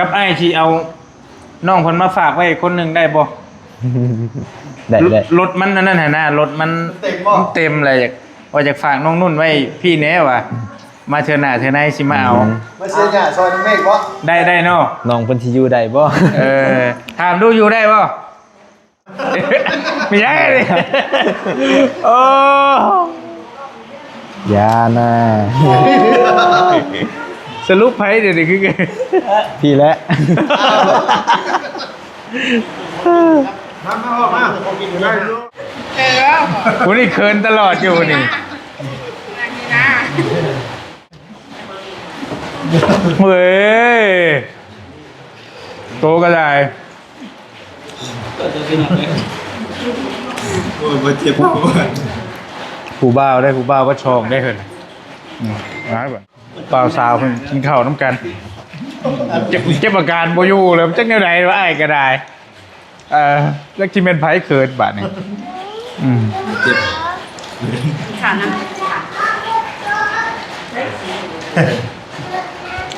ກັບອ້າຍຊິເອົານ້ອງເພິ່ນມາຝາກໄວ້ຄົນໜຶ່ງໄດ້ບໍ່? ໄດ້ ໄດ້ ລົດມັນອັນນັ້ນຫັ້ນນະ ລົດມັນເຕັມບໍ່? ມັນເຕັມແລ້ວ ຢາກ ວ່າຢາກຝາກນ້ອງນຸ່ນໄວ້ພີ້ແດ່ວ່າ ມາເທື່ອໜ້າເທື່ອໃນຊິມາເອົາ. ອືມ ມາເສຍຫຍ້າຊ່ອຍນ້ອງເມກບໍ່? ໄດ້ ໄດ້ເນາະ ນ້ອງເພິ່ນຊິຢູ່ໄດ້ບໍ່? ເອີ ຖາມດູຢູ່ໄດ້ບໍ່? ມີຫຍັງນີ້? ໂອ້ ຢ່ານະ ສະຫຼຸບໃຜດຽວນີ້ຄື ພີ້ແຫຼະ ມາ ມາ ອອກມາ ເອີ ຜູ້ນີ້ເຂີນຕະຫຼອດຢູ່ນີ້ ເວີຍ ໂຕກໍໄດ້ ໂອ້ຍ ບໍ່ເຈັບຫົວ ຜູ້ບ່າວໄດ້ ຜູ້ບ່າວກໍຊອງໄດ້ເພິ່ນ ອືມ ມາເບິ່ງ ບ່າວສາວເພິ່ນກິນເຂົ້ານຳກັນ ເຈັບ ເຈັບອາການບໍ່ຢູ່ແລ້ວ ຈັກແນວໃດວະ ອ້າຍກໍໄດ້. ເອີ ຈັກຊິແມ່ນໃຜເຂີນບາດນີ້ ອືມ ເຈັບ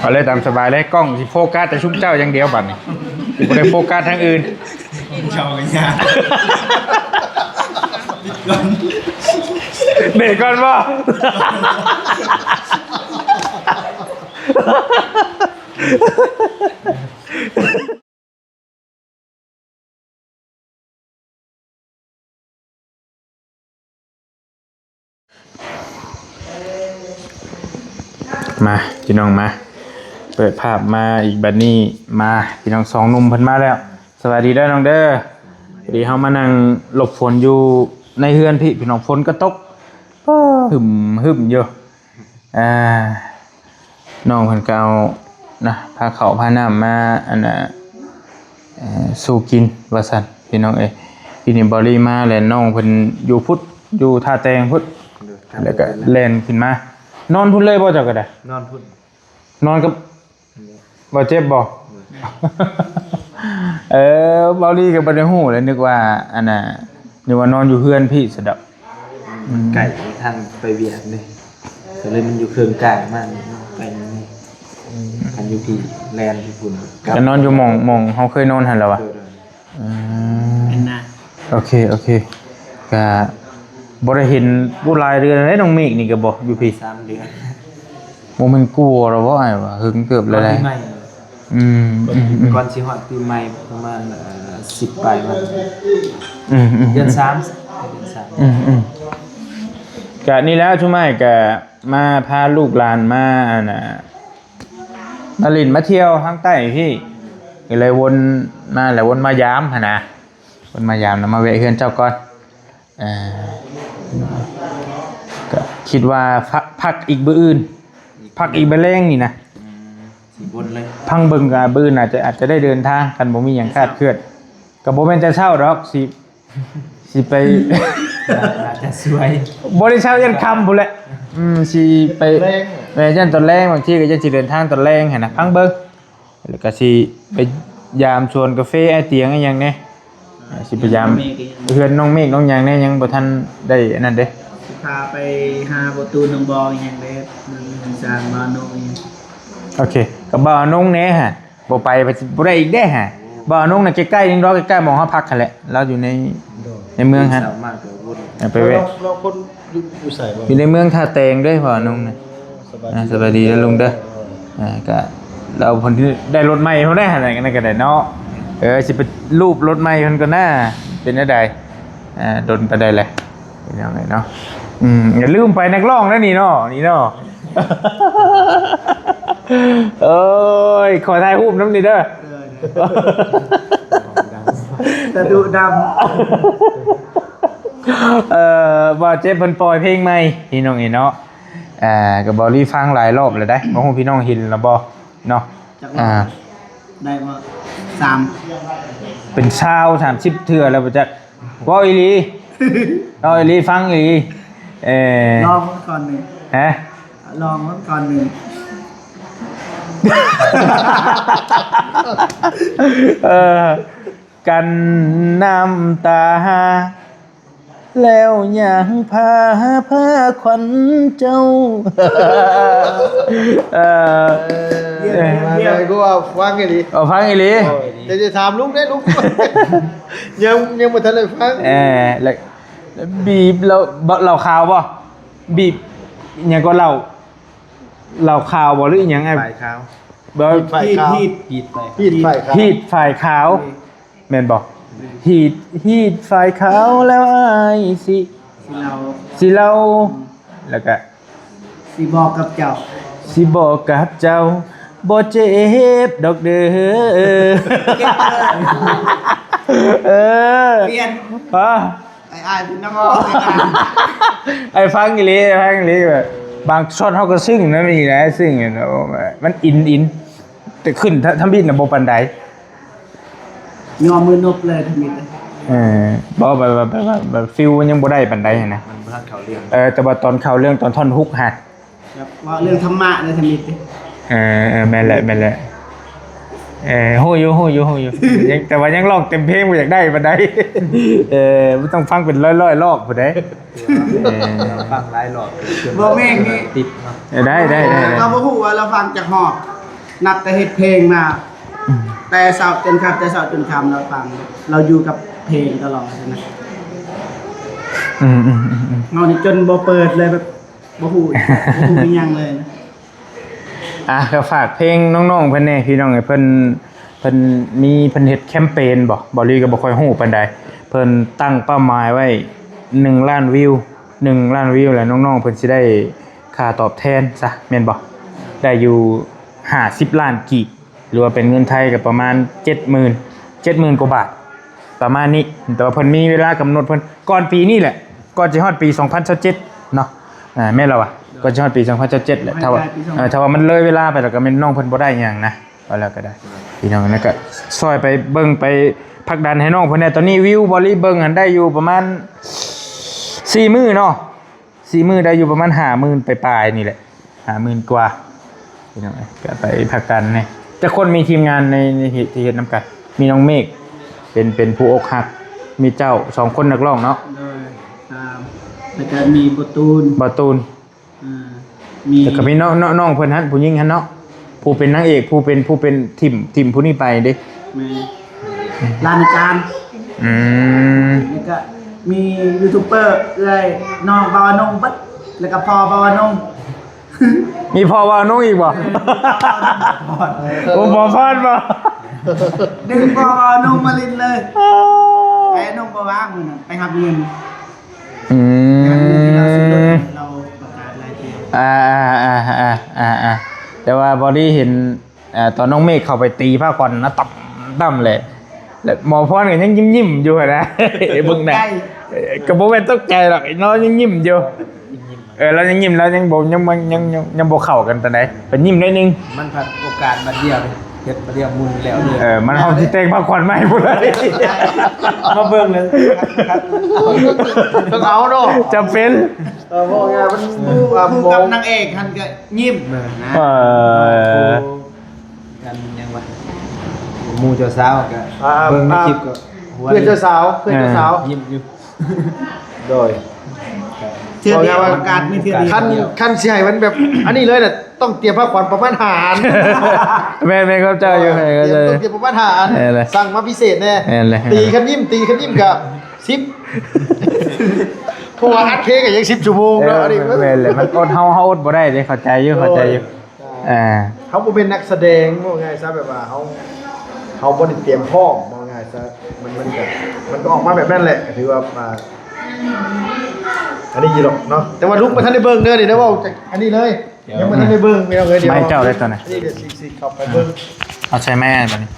ເອົາເລີຍ ຕາມສະບາຍເລີຍ ກ້ອງຊິໂຟກັສແຕ່ຊຸມເຈົ້າຢ່າງດຽວບາດນີ້ ຊິບໍ່ໄດ້ໂຟກັສທາງອື່ນ ເຈົ້າກໍຍາກ ເບຣກກ່ອນບໍ່? ມາ ພີ່ນ້ອງມາ ເປີດພາບມາອີກ ບັດນີ້ມາ ພີ່ນ້ອງ ສອງໜຸ່ມເພິ່ນມາແລ້ວ. ສະບາຍດີເດີນ້ອງເດີ ພໍດີເຮົາມານັ່ງຫຼົບຝົນຢູ່ໃນເຮືອນພີ້ ພີ່ນ້ອງ ຝົນກໍຕົກ ປຶ້ມໆຢູ່. ອ່າ ນ້ອງເພິ່ນກໍເອົານະ ພາເຂົ້າພານ້ຳມາ ອັນນ່າ ເອີ ສູ່ກິນວ່າຊັ້ນ ພີ່ນ້ອງເອີຍ. ປີນີ້ບໍ່ລີມາແລ້ວ ນ້ອງເພິ່ນຢູ່ພຸ້ນ ຢູ່ທ່າແຕງພຸ້ນ ໂດຍ ແລ້ວກໍແລ່ນຂຶ້ນມາ ນອນພຸ້ນເລີຍບໍ່ ເຈົ້າກໍໄດ້? ນອນພຸ້ນ ນອນກັບ ບໍ່ເຈັບບໍ່? ເອີ ເບົາລີກໍບໍ່ໄດ້ຮູ້ເລີຍ ນຶກວ່າ ອັນນ່າ ນຶກວ່ານອນຢູ່ເຮືອນພີ້ຊະດອກ. ມັນໄກ ທາງໄປວຽກເດ້ ກໍເລີຍມັນຢູ່ເຄິ່ງກາງມານີ້ ໄປນີ້ ອືມ ຄັນຢູ່ພີ້ແລ່ນຢູ່ພຸ້ນ ແຕ່ນອນຢູ່ໝ່ອງ ໝ່ອງເຮົາເຄີຍນອນຫັ້ນແຫຼະວະ. ໂດຍ ອືມ ເຫັນນະ ໂອເຄ ໂອເຄ ກະບໍ່ໄດ້ເຫັນ ໂອ້ ຫຼາຍເດືອນແລ້ວ ນ້ອງເມກນີ້ກະບໍ່ຢູ່ພີ້ ສາມເດືອນ ບໍ່ແມ່ນກວ່າແລ້ວບໍ່ ອ້າຍວ່າ ເຫິງເຕີບແລ້ວແຫຼະ ປີໃໝ່ ອືມ ອືມ ອືມ ກ່ອນຊິຮອດປີໃໝ່ປະມານ ເອີ ສິບປາຍວັນ ອືມ ອືມ ເດືອນສາມ ເດືອນສາມ ອືມ ອືມ ກະນີ້ແຫຼະ ຊຸມອ້າຍກະມາພາລູກຫຼານມາ ອັນນ່າ ມາຫຼິ້ນມາທ່ຽວທາງໃຕ້ພີ້ ກໍເລີຍວົນມາ ແລ້ວວົນມາຢາມຫັ້ນນະ ວົນມາຢາມ ແລ້ວມາແວະເຮືອນເຈົ້າກ່ອນ. ເອີ ກໍຄິດວ່າພັກ ພັກອີກມື້ອື່ນ ພັກອີກມື້ແລງນີ້ນະ ອືມ ຊິວົນເລີຍ ພັງເບິ່ງກໍມື້ອື່ນອາດຈະ ອາດຈະໄດ້ເດີນທາງ ຄັນບໍ່ມີຫຍັງຄາດເຄື່ອນ ກໍບໍ່ແມ່ນແຕ່ເຊົ້າດອກ ຊິ ຊິໄປ ອາດຈະສວຍ ບໍ່ໄດ້ເຊົ້າ ຢ້ານຄ່ຳພຸ້ນແຫຼະ ອືມ ຊິໄປ ແມ່ນ ຢ້ານຕອນແລງ ບາງທີກໍຢ້ານຊິເດີນທາງຕອນແລງຫັ້ນນະ ພັງເບິ່ງ ແລ້ວກໍຊິໄປຢາມສວນກາເຟອ້າຍຕຽງອີ່ຫຍັງແດ່ ຊິໄປຢາມເຮືອນນ້ອງເມກນ້ອງຫຍັງແດ່ ຍັງບໍ່ທັນໄດ້ອັນນັ້ນເດ້ ຊິພາໄປຫາບໍ່ຕູນໜອງບໍ່ອີ່ຫຍັງເດ້ ເມືອງ ເມືອງຊານ ບ້ານໂນງອີ່ຫຍັງ ໂອເຄ ກັບບ່າວອານົງແດ່ຫັ້ນ ບໍ່ໄປ ບໍ່ໄດ້ອີກເດ້ຫະ ບ່າວອານົງນະ ໃກ້ໆ ໜຶ່ງດອກ ໃກ້ໆ ໝ່ອງເຮົາພັກຫັ້ນແຫຼະ ລາວຢູ່ໃນ ໃນເມືອງຫັ້ນ ເຊົ້າມາກໍວົນ ເອີ ໄປແວະ ລາວ ລາວຄົນຢູ່ ຢູ່ໃສບໍ່? ຢູ່ໃນເມືອງທ່າແຕງເດ້ ບ່າວອານົງນະ ສະບາຍດີ ອ່າ ສະບາຍດີເດີລຸງເດີ ອ່າ ກະລາວເພິ່ນໄດ້ລົດໃໝ່ເຮົາໄດ້ຫັ້ນ ອັນນັ້ນກໍໄດ້ເນາະ ເອີ ຊິໄປລູບລົດໃໝ່ເພິ່ນກ່ອນນາ ເປັນແນວໃດ ອ່າ ດົນປານໃດແຫຼະ ພີ່ນ້ອງເອີຍເນາະ ອືມ ຢ່າລືມໄປນັກຮ້ອງນະນີ້ເນາະ ນີ້ເນາະ ໂອ້ຍ ຂໍຖ່າຍຮູບນຳນີ້ເດີ ເອີ ຕາດຸດຳ ເອີ ບ່າວເຈັບເພິ່ນປ່ອຍເພງໃໝ່ ພີ່ນ້ອງເອີຍເນາະ ອ່າ ກໍເບົາລີຟັງຫຼາຍລອບແລ້ວເດ້ ບໍ່ຮູ້ພີ່ນ້ອງເຫັນແລ້ວບໍ່ເນາະ ຈັກລອບ ອ່າ ໄດ້ບໍ່ ສາມ ເປັນຊາວ ສາມສິບເທື່ອແລ້ວບໍ່ຈັກ ເວົ້າອີ່ຫຼີ ເວົ້າອີ່ຫຼີ ຟັງອີ່ຫຼີ ເອີ ລອງມັນກ່ອນໜຶ່ງ ຮະ ລອງມັນກ່ອນໜຶ່ງ ເອີ ກັນນ້ຳຕາ ເ ແລ້ວຍ່າງພາ ພາຂວັນເຈົ້າ. ເອີ ເອີ ມາໄດ້ ກໍວ່າຟັງອີ່ຫຼີ ເອົາ ຟັງອີ່ຫຼີ. ໂອ້ຍ ແຕ່ຈະຖາມລຸງເດ້ ລຸງ ຍັງ ຍັງບໍ່ທັນໄດ້ຟັງ. ເອີ ແລ້ວ ແລ້ວບີບເຫຼົ້າ ເຫຼົ້າຂາວບໍ່? ບີບຫຍັງກໍເຫຼົ້າ ເຫຼົ້າຂາວບໍ່ ຫຼືອີ່ຫຍັງ? ຝ້າຍຂາວ ບໍ່ ຮີດ ຮີດ ຮີດຝ້າຍຂາວ ຮີດຝ້າຍຂາວ ແມ່ນບໍ່? ແມ່ນ ຮີດ ຮີດຝ້າຍຂາວແລ້ວອ້າຍຊິ ຊິເລົ່າ ຊິເລົ່າ ອືມ ແລ້ວກະ ຊິບອກກັບເຈົ້າ ຊິບອກກັບເຈົ້າ ບໍ່ເຈັບດອກເດີ. ເອີ ປ່ຽນ ຮະ ອ້າຍໆ ເປັນນັກຮ້ອງ ອ້າຍຟັງອີ່ຫຼີ ອ້າຍຟັງອີ່ຫຼີ ແບບບາງຊັອດເຮົາກໍຊຶ້ງນະ ມີຫຼາຍຊຶ້ງ ມັນອິນ ອິນ ແຕ່ຂຶ້ນທຳອິດນະບໍ່ປານໃດ ຍອມມືນົບເລີຍທຳອິດ. ເອີ ບໍ່ ແບບ ແບບ ແບບ ແບບ ຟີລມັນຍັງບໍ່ໄດ້ປານໃດຫັ້ນນະ ມັນບໍ່ທັນເຂົ້າເລື່ອງ. ເອີ ແຕ່ວ່າຕອນເຂົ້າເລື່ອງ ຕອນທ່ອນຮຸກຫັ້ນ ແບບເວົ້າເລື່ອງທຳມະເລີຍທຳອິດ. ເອີ ເອີ ແມ່ນແຫຼະ ແມ່ນແຫຼະ. ເອີ ຮູ້ຢູ່ ຮູ້ຢູ່ ຮູ້ຢູ່ ຍັງ ແຕ່ວ່າຍັງຮ້ອງເຕັມເພງບໍ່ຢາກໄດ້ປານໃດ. ເອີ ມັນຕ້ອງຟັງເປັນຮ້ອຍໆ ລອບພຸ້ນເດ້. ເອີ ຟັງຫຼາຍລອບ ບໍ່ແມ່ນນີ້ ຕິດເນາະ. ເອີ ໄດ້ ໄດ້ ໄດ້ ລາວບໍ່ຮູ້ວ່າລາວຟັງຈັກຮອບ ນັບແຕ່ເຮັດເພງມາ ອືມ ແຕ່ເຊົ້າຈົນຄ່ຳ ແຕ່ເຊົ້າຈົນຄ່ຳລາວຟັງ ລາວຢູ່ກັບເພງຕະຫຼອດນະ. ອືມໆໆໆ ເຮົານີ້ຈົນບໍ່ເປີດເລີຍ ແບບ ບໍ່ຮູ້ ບໍ່ຮູ້ອີ່ຫຍັງເລີຍ. ອ່ະ ກໍຝາກເພງນ້ອງໆເພິ່ນແດ່ພີ່ນ້ອງເອີຍ ເພິ່ນ ເພິ່ນມີ ເພິ່ນເຮັດແຄມເປນບໍ ບອລລີກໍບໍ່ຄ່ອຍຮູ້ປານໃດ. ເພິ່ນຕັ້ງເປົ້າໝາຍໄວ້ໜຶ່ງລ້ານວິວ ໜຶ່ງລ້ານວິວ ແລ້ວນ້ອງໆເພິ່ນຊິໄດ້ຄ່າຕອບແທນຊະ ແມ່ນບໍ່? ໄດ້ຢູ່ຫ້າສິບລ້ານກີບ ຫຼືວ່າເປັນເງິນໄທກໍປະມານເຈັດໝື່ນ ເຈັດໝື່ນກວ່າບາດ ປະມານນີ້. ແຕ່ວ່າເພິ່ນມີເວລາກຳນົດເພິ່ນກ່ອນປີນີ້ແຫຼະ ກ່ອນຊິຮອດປີສອງພັນຊາວເຈັດເນາະ. ອ່າ ແມ່ນແລ້ວວະ ກ່ອນຊິຮອດປີສອງພັນຊາວເຈັດແຫຼະ. ຖ້າວ່າ ເອີ ຖ້າວ່າມັນເລີຍເວລາໄປແລ້ວກໍແມ່ນນ້ອງເພິ່ນບໍ່ໄດ້ຫຍັງນະ. ເອົາແລ້ວກໍໄດ້ ພີ່ນ້ອງ ແລ້ວກໍຊ່ອຍໄປເບິ່ງໄປຜັກດັນໃຫ້ນ້ອງເພິ່ນແດ່. ຕອນນີ້ວິວບອລລີເບິ່ງຫັ້ນໄດ້ຢູ່ປະມານສີ່ມື້ເນາະ ສີ່ມື້ໄດ້ຢູ່ປະມານຫ້າໝື່ນປາຍໆນີ້ແຫຼະ ຫ້າໝື່ນກວ່າ ພີ່ນ້ອງເອີຍ. ກໍໄປຜັກດັນແດ່. ຈັກຄົນ ມີທີມງານໃນ ໃນເຮັດ ທີ່ເຮັດນຳກັນ? ມີນ້ອງເມກ ເປັນ ເປັນຜູ້ອົກຫັກ ມີເຈົ້າສອງຄົນນັກຮ້ອງເນາະ. ໂດຍ ສາມ ແລ້ວກໍມີບໍ່ຕູນ ບໍ່ຕູນ ອ່າ ມີ ແລ້ວກໍມີນ້ອງ ນ້ອງ ນ້ອງເພິ່ນຫັ້ນ ຜູ້ຍິງຫັ້ນເນາະ ຜູ້ເປັນນາງເອກ ຜູ້ເປັນ ຜູ້ເປັນ ຖິ້ມ ຖິ້ມຜູ້ນີ້ໄປເດ້. ແມ່ນ ລານອາຈານ. ອືມ ແລ້ວກໍມີຢູທູບເບີເອື້ອຍນ້ອງບ່າວອານົງເບິດ ແລ້ວກໍພໍ່ບ່າວອານົງ. ມີພໍ່ບ່າວອານົງອີກບໍ່? ໂອ້ ບໍ່ພອດບໍ່ ດຶງພໍ່ບ່າວອານົງມາຫຼິ້ນເລີຍ. ອ້າວ ໄອ້ອານົງບໍ່ວ່າງມື້ນັ້ນ ໄປຮັບເງິນ. ອືມ ແຕ່ວ່າມື້ທີ່ເຮົາຊື້ລົດ ເຮົາປະກາດຫຼາຍເທື່ອ. ອ່າໆໆໆໆ ແຕ່ວ່າພໍດີເຫັນ ເອີ ຕອນນ້ອງເມກເຂົ້າໄປຕີພາຂວັນນະ ຕຳ ຕຳແຫຼະ ແລ້ວໝໍພອນກໍຍັງຍິ້ມໆຢູ່ຫັ້ນນະ. ເບິ່ງໜ້າ ເອີ ກໍບໍ່ແມ່ນຕົກໃຈດອກ ລາວຍັງຍິ້ມຢູ່. ເອີ ລາວຍັງຍິ້ມ ລາວຍັງບໍ່ ຍັງ ຍັງ ຍັງ ຍັງບໍ່ເຂົ້າກັນປານໃດ ເພິ່ນຍິ້ມໜ້ອຍໜຶ່ງ. ມັນພັດໂອກາດບາດດຽວ ເຮັດບາດດຽວໝູ່ແລ້ວເລີຍ. ເອີ ມັນ ເຮົາຊິແຕ່ງພາຂວັນໃໝ່ພຸ້ນລະ ມາເບິ່ງເລີຍ. ຕ້ອງເອົາເນາະ ຈຳເປັນ. ເອີ ເວົ້າງ່າຍ ມັນ ຄູ່ ຄູ່ກັບນາງເອກຫັ້ນກໍຍິ້ມນະ. ເອີ ກັນຫຍັງວະ ໝູ່ເຈົ້າສາວກໍ ອ່າ ເບິ່ງໃນຄລິບກໍຫົວ ເພື່ອນເຈົ້າສາວ ເພື່ອນເຈົ້າສາວ ຍິ້ມຢູ່. ໂດຍ ເທື່ອດຽວ ໂອກາດມີເທື່ອດຽວ. ຄັນ ຄັນຊິໃຫ້ມັນແບບອັນນີ້ເລີຍນະ ຕ້ອງຕຽມພາຂວັນປະມານຫ້າອັນ. ແມ່ນໆ ເຂົ້າໃຈຢູ່ ເອີ ເຂົ້າໃຈຢູ່ ຕຽມ ຕ້ອງຕຽມປະມານຫ້າອັນ. ເອີ ແມ່ນແຫຼະ ສັ່ງມາພິເສດແດ່. ແມ່ນແຫຼະ ຕີຄັນຍິ້ມ ຕີຄັນຍິ້ມກະສິບ ເພາະວ່າອັດເພງກໍຍັງສິບຊົ່ວໂມງເນາະ. ເອີ ອັນນີ້ ແມ່ນແຫຼະ ມັນອົດ ເຮົາ ເຮົາອົດບໍ່ໄດ້ເດ້ ເຂົ້າໃຈຢູ່ ເຂົ້າໃຈຢູ່. ໂດຍ ອ່າ ເຮົາບໍ່ເປັນນັກສະແດງ ເວົ້າງ່າຍຊະ ແບບວ່າເຮົາ ເຮົາບໍ່ໄດ້ຕຽມພ້ອມ ເວົ້າງ່າຍຊະ ມັນ ມັນກໍ ມັນກໍອອກມາແບບນັ້ນແຫຼະ ກໍຖືວ່າ ອ່າ ອັນນີ້ຢູ່ດອກເນາະ. ແຕ່ວ່າລຸງບໍ່ທັນໄດ້ເບິ່ງເດີ ນີ້ໄດ້ເວົ້າ ອັນນີ້ເລີຍ ຍັງບໍ່ທັນໄດ້ເບິ່ງ ພີ່ນ້ອງເອີຍ. ດຽວໄມ້ເຈົ້າໄດ້ຕອນນີ້ ອັນນີ້ດຽວຊິ ຊິເຂົ້າໄປເບິ່ງ ເອົາໃສ່ໄມ້ອັນນີ້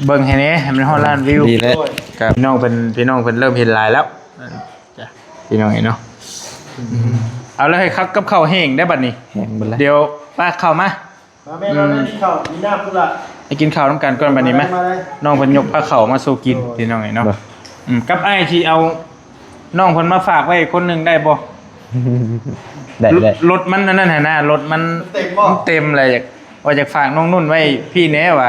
ເບິ່ງໃຫ້ແດ່ ໃຫ້ມັນຮອດລ້ານວິວ. ດີແລ້ວ ກໍພີ່ນ້ອງເພິ່ນ ພີ່ນ້ອງເພິ່ນເລີ່ມເຫັນຫຼາຍແລ້ວ. ຈ້ະ ພີ່ນ້ອງເອີຍເນາະ ເອົາແລ້ວ ໃຫ້ຄັກກັບເຂົ້າແຫ້ງໄດ້ບັດນີ້ ແຫ້ງເບິດແລ້ວ. ດຽວປ້າເຂົ້າມາ ມາແມ່ ມາແມ່ ອືມ ກິນເຂົ້າ ມີນ້ຳພຸ້ນລະ ໄປກິນເຂົ້ານຳກັນກ່ອນບັດນີ້ ມາ ມາເລີຍ ນ້ອງເພິ່ນຍົກພາເຂົ້າມາສູ່ກິນ ໂອ້ຍ ພີ່ນ້ອງເອີຍເນາະ. ອືມ ກັບອ້າຍຊິເອົານ້ອງເພິ່ນມາຝາກໄວ້ຄົນໜຶ່ງໄດ້ບໍ່? ໄດ້ ໄດ້ ລົດມັນອັນນັ້ນຫັ້ນນະ ລົດມັນເຕັມບໍ່? ມັນເຕັມແຫຼະ ຢາກ ວ່າຢາກຝາກນ້ອງນຸ່ນໄວ້ພີ້ແດ່ວ່າ.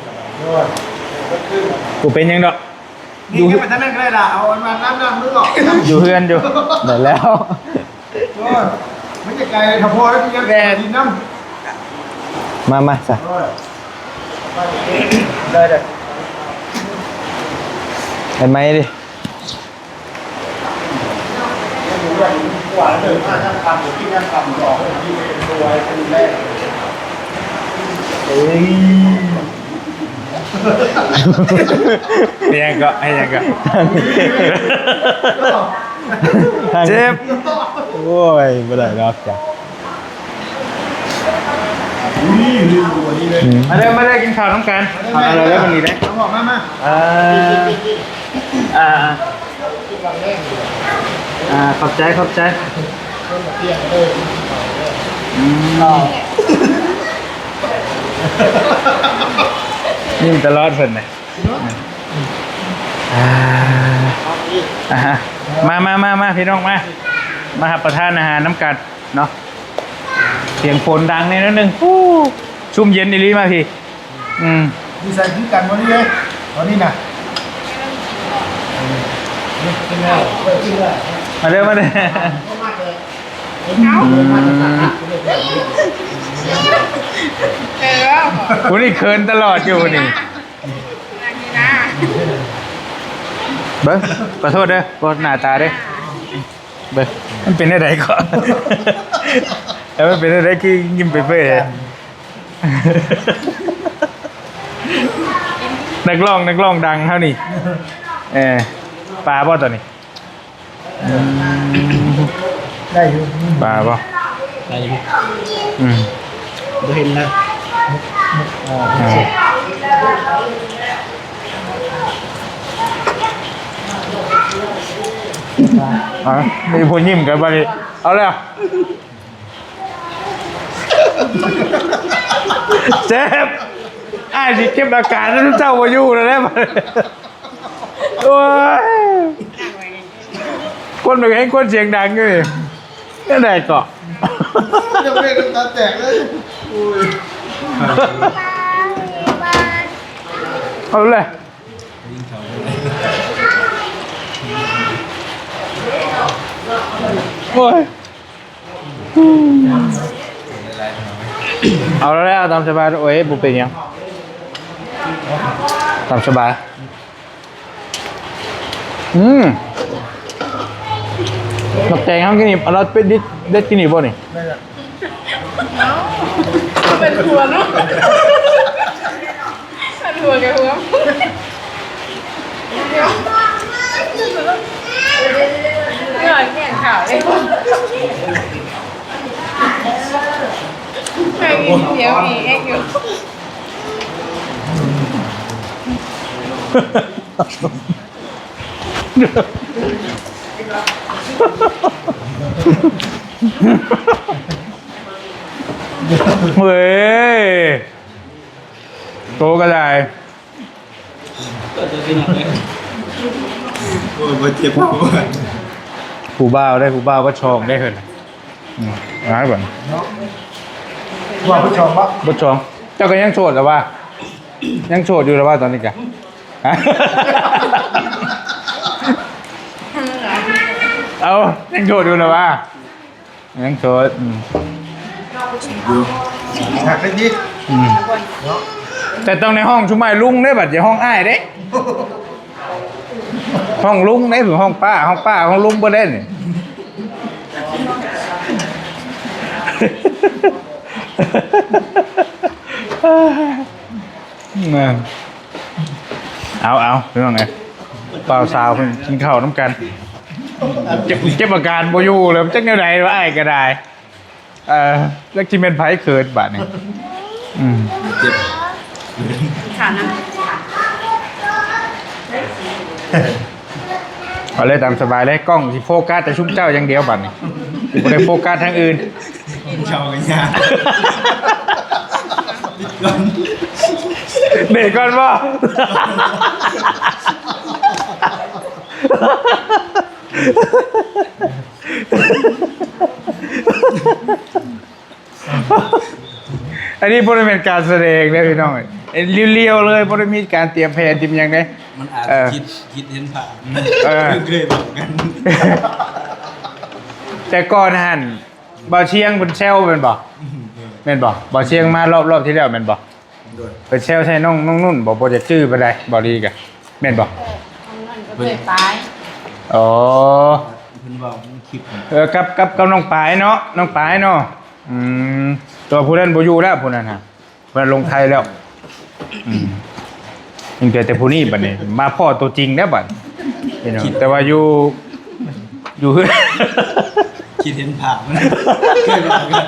ໂອ້ຍ ບໍ່ເປັນຫຍັງດອກ. ນີ້ກໍໄປທາງນັ້ນກໍໄດ້ລະ ເອົາອັນນັ້ນນ້ຳມືອອກ. ຢູ່ເຮືອນຢູ່. ໄດ້ແລ້ວ. ໂອ້ຍ ມັນຈະໄກເລີຍ ຖ້າພໍແລ້ວຍັງ ແມ່ນ ໄປດິນນຳ. ມາ ມາຊະ. ໂອ້ຍ ໄດ້ ໄດ້ ໄດ້ໄໝ? ເອີຍ ເຮັດຫຍັງເກາະ ເຮັດຫຍັງເກາະ? ເຈັບ. ໂອ້ຍ ບໍ່ໄດ້ດອກຈ້ະ. ມາເດີ ມາເດີ ກິນເຂົ້ານຳກັນ. ເອົາເລີຍ ເອົາເລີຍ ມື້ນີ້ເດ້. ເອົາອອກມາ ມາ. ອ່າ ອ່າ ອ່າ ຂອບໃຈ ຂອບໃຈ. ອືມ ຍິ້ມຕະຫຼອດເພິ່ນນະ. ອ່າ ອ່າ ມາ ມາ ມາ ມາ ພີ່ນ້ອງ ມາ ມາຮັບປະທານອາຫານນຳກັນເນາະ. ສຽງຝົນດັງແດ່ໜ້ອຍໜຶ່ງ. ອູ້ ຊຸ່ມເຢັນອີ່ຫຼີມາພີ້. ອືມ ຢູ່ໃສຄືກັນບໍ່ນີ້ເດ້ ຕອນນີ້ນະ. ມາເດີ ມາເດີ. ອືມ ຜູ້ນີ້ເຂີນຕະຫຼອດຢູ່ຜູ້ນີ້. ເບິ່ງ ຂໍໂທດເດີ ບໍ່ໜ້າຕາເດ້. ເບິ່ງ ມັນເປັນແນວໃດເກາະ? ແລ້ວມັນເປັນແນວໃດຄືຍິ້ມເປີຍໆແທ້? ນັກຮ້ອງ ນັກຮ້ອງດັງເຮົານີ້. ເອີ ປາບໍ່ຕົວນີ້? ອືມ ໄດ້ຢູ່. ປາບໍ່? ໄດ້ຢູ່. ອືມ ບໍ່ເຫັນນະ. ອ່າ ອ່າ ມີຜູ້ຍິ້ມກັນບັດນີ້. ເອົາແລ້ວ. ເຈັບ. ອ້າຍຊິເກັບອາການນຳເຈົ້າບໍ່ຢູ່ແລ້ວເດ້. ໂອ້ຍ ຄົນບັກແຮງ ຄົນສຽງດັງຢູ່ນີ້ ແນວໃດເກາະ? ຍັງເປັນນ້ຳຕາແຕກເລີຍ. ໂອ້ຍ ເອົາເລີຍ. ໂອ້ຍ. ເອົາແລ້ວ ຕາມສະບາຍ. ໂອ້ຍ ບໍ່ເປັນຫຍັງ ຕາມສະບາຍ. ອືມ ໝາກແຕງເຮົາກິນນີ້ ເອົາເດັດ ເດັດກິນນີ້ບໍ່ນີ້? ເປັນຫົວເນາະ ເປັນຫົວແກຫົວ ເງື່ອແຂນຂາວເດ້ ໃຫ້ກິນດຽວອີກເອກຢູ່. ເວີຍ ໂຕກໍໄດ້ ໂອ້ຍ ບໍ່ເຈັບເອົາ ຜູ້ບ່າວໄດ້ ຜູ້ບ່າວບໍ່ຊອງໄດ້ເພິ່ນ. ອືມ ຫຼາຍບັດ ວ່າບໍ່ຊອງບໍ່? ບໍ່ຊອງ. ເຈົ້າກໍຍັງໂສດລະວ່າ? ຍັງໂສດຢູ່ລະວ່າຕອນນີ້ກະ? ເອົ້າ ຍັງໂສດຢູ່ລະວ່າ? ຍັງໂສດ. ອືມ ຢູ່ ຮັກໄດ້ດີ. ອືມ ເນາະ ແຕ່ຕ້ອງໃນຫ້ອງຊຸມອ້າຍລຸງເດ້ ບັດຢ່າຫ້ອງອ້າຍເດ້. ຫ້ອງລຸງເດ້ ຫ້ອງປ້າ ຫ້ອງປ້າ ຫ້ອງລຸງບໍ່ໄດ້ນີ້. ເອົາ ເອົາ ພີ່ນ້ອງເອີຍ ບ່າວສາວເພິ່ນກິນເຂົ້ານຳກັນ. ເຈັບ ເຈັບອາການບໍ່ຢູ່ແລ້ວ ຈັກແນວໃດວະ ອ້າຍກໍໄດ້. ເອີ ຈັກຊິແມ່ນໃຜເຂີນບາດນີ້. ອືມ ເຈັບ ຂານະ ເອົາເລີຍ ຕາມສະບາຍເລີຍ. ກ້ອງຊິໂຟກັສແຕ່ຊຸມເຈົ້າຢ່າງດຽວບາດນີ້ ບໍ່ໄດ້ໂຟກັສທາງອື່ນ. ເຈົ້າກໍຍາກ ເບຣກກ່ອນບໍ່? ອັນນີ້ບໍ່ໄດ້ແມ່ນການສະແດງເດ້ພີ່ນ້ອງເອີຍ ລຽວໆເລີຍ ບໍ່ໄດ້ມີການຕຽມແຜນຕຽມຫຍັງເດ້. ມັນອາດ ເອີ ຄິດ ຄິດເຫັນພາບ ເອີ ເຄີຍບອກກັນ. ແຕ່ກ່ອນຫັ້ນ ບ່າວຊຽງເພິ່ນແຊວແມ່ນບໍ່? ອືມ ແມ່ນບໍ່? ບ່າວຊຽງມາລອບ ລອບທີ່ແລ້ວແມ່ນບໍ່? ໂດຍ ເພິ່ນແຊວໃສ່ນ້ອງ ນ້ອງນຸ່ນບໍ່? ບໍ່ຢາກຈື່ປານໃດ ບໍ່ດີກະ ແມ່ນບໍ່? ເອີ ນ້ອງນຸ່ນກໍເຄີຍປາຍ. ອໍ ເພິ່ນເວົ້າໃນຄລິບ ເອີ ກັບ ກັບ ກັບນ້ອງປາຍເນາະ ນ້ອງປາຍເນາະ. ອືມ ແຕ່ວ່າຜູ້ນັ້ນບໍ່ຢູ່ແລ້ວ ຜູ້ນັ້ນຫະ ເພິ່ນລົງໄທແລ້ວ. ອືມ ຍັງເຫຼືອແຕ່ຜູ້ນີ້ບັດນີ້ ມາພໍ້ຕົວຈິງແລ້ວບັດ ພີ່ນ້ອງ. ແຕ່ວ່າຢູ່ ຢູ່ເຮືອນ ຄິດເຫັນພາບ ເຄີຍບອກກັນ